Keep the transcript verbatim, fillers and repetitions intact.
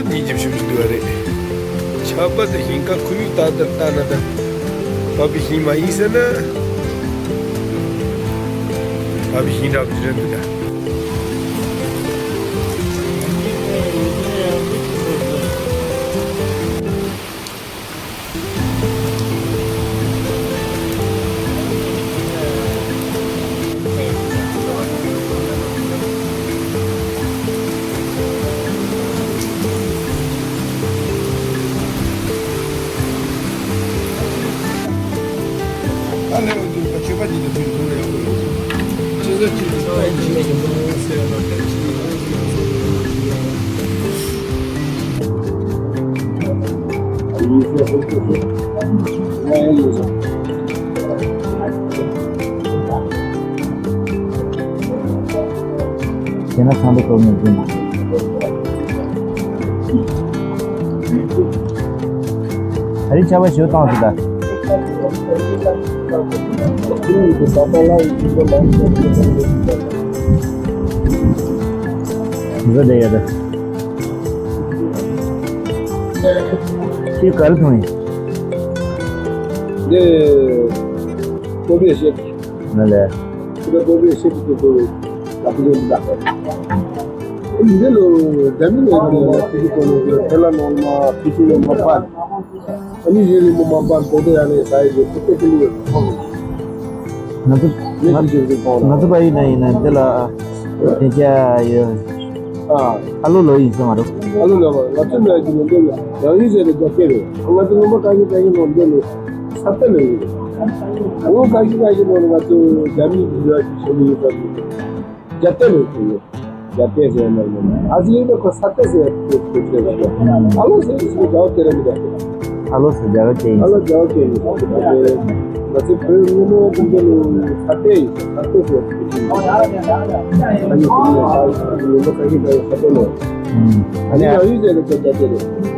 འདི་ཇི་བཞིན་དུ་འདུག་པ་རེད། ཆར་པ་དང་ཞིང་ཁ་ཁོར་ཡུག་ཏག་ཏག་ལྟ་ན་ད། བབས་པའི་ཞིང་མ་ཡིན་ཟེར་ན། བབས་པའི་ཞིང་འདྲ་པོ་ཅིག་རེད་འདུག་ད། དེ་ན་ཚང་མ་གཏོར་མ་ཡིན། ཨ་རི་ཆར་པ་ཞོ་བཏང་སོང་ད། འཛུལ་བསྡད་ཡོད་ད། ཁྱོད་ག་རེ་འཐུང་ཡིན། འདི་ཀོ་བེ་ཤེག་ང་ལས། ཁྱོད་ཀོ་བེ་ཤེག་དེ་ཚོ་ལ་ཕུལ་ཡོང་ད། འདི་ལོ་འདྲ་མིན་ལ་ཡོད་ན་ཕུལ་གྱི་གོ་ནོ་ཁེ་ལ་ནོར་མ་ཕུལ་གྱི་ནོར་མ་པ། ཨ་ནི་ཡེ་རི་མོ་མ་པ་རྡོ་རྡོ་ཡ་ནས་ས་ཡི་ཡོད་ཁུ་ཏེ་ཀི་ལུ་ཡོད། ང་ཚོ་ནས་ཀི་ཀི་ཀི་ཀོང་ང་ཚོ་པ་ཡིན་ན་ཡིན་ན་འདི་ལ་དེ་ཅག་ཡོད། ཨ་ཨ་ལོ་ལོ་ཡིན་སོང་ང་རོ། ཨ་ལོ་ལོ་ང་ཚོ་ནས་ཀི་ནས་འདི་ལ་ཡང་ཡིན་ཟེར་ཏེ་རྒྱ་སྐད་རེད། ང་ཚོ་ངོ་མ་ཀ་ཀི་ཀ་ཀི་ནོར་འདི་ལོ་ས་ཏེ་ལོ་ཡིན། ངོ་ཀ་ཀི་ཀ་ཀི་ནོར་ང་ཚོ་རྒྱ་མི་གི་ཡོད་ཀྱི་ཆེ་མི་ཡོད་པ་རྒྱ་སྐད་ལོ་ཡིན། རྒྱ་སྐད་ཟེར་ཡ་མ་རེད། ཨ་ཟི་ཡིན་ན་ཁོ་ས་སྐད་ཟེར་ཡ་དེ་དེ་ཟེར་ཡ། ཨ་ལོ་ཟེར་ཡ་ཟེར་རྒྱ་སྐད་རེད་མི་འདུག་ཨ་ལོ་ཟེར་རྒྱ་སྐད་ཡིན། ཨ་ལོ་རྒྱ་སྐད་ཡིན། ང་ཚོ་བོད་སྔོན་མ་ཀུན་དགའ་ལོ་ས་སྐད་ཡིན། ས་སྐད་ཟེར་ཡ་དེ་ཡིན། ཨ་ནི་དེ་ནས་ས་ཡིན་པ་ས་སྐད་ཀྱི་ས་སྐད་ལོ། ཨ་ནི་ཡང་ཡུལ་ཟེར་ཡ་ཁོ་རྒྱ་སྐད་རེད།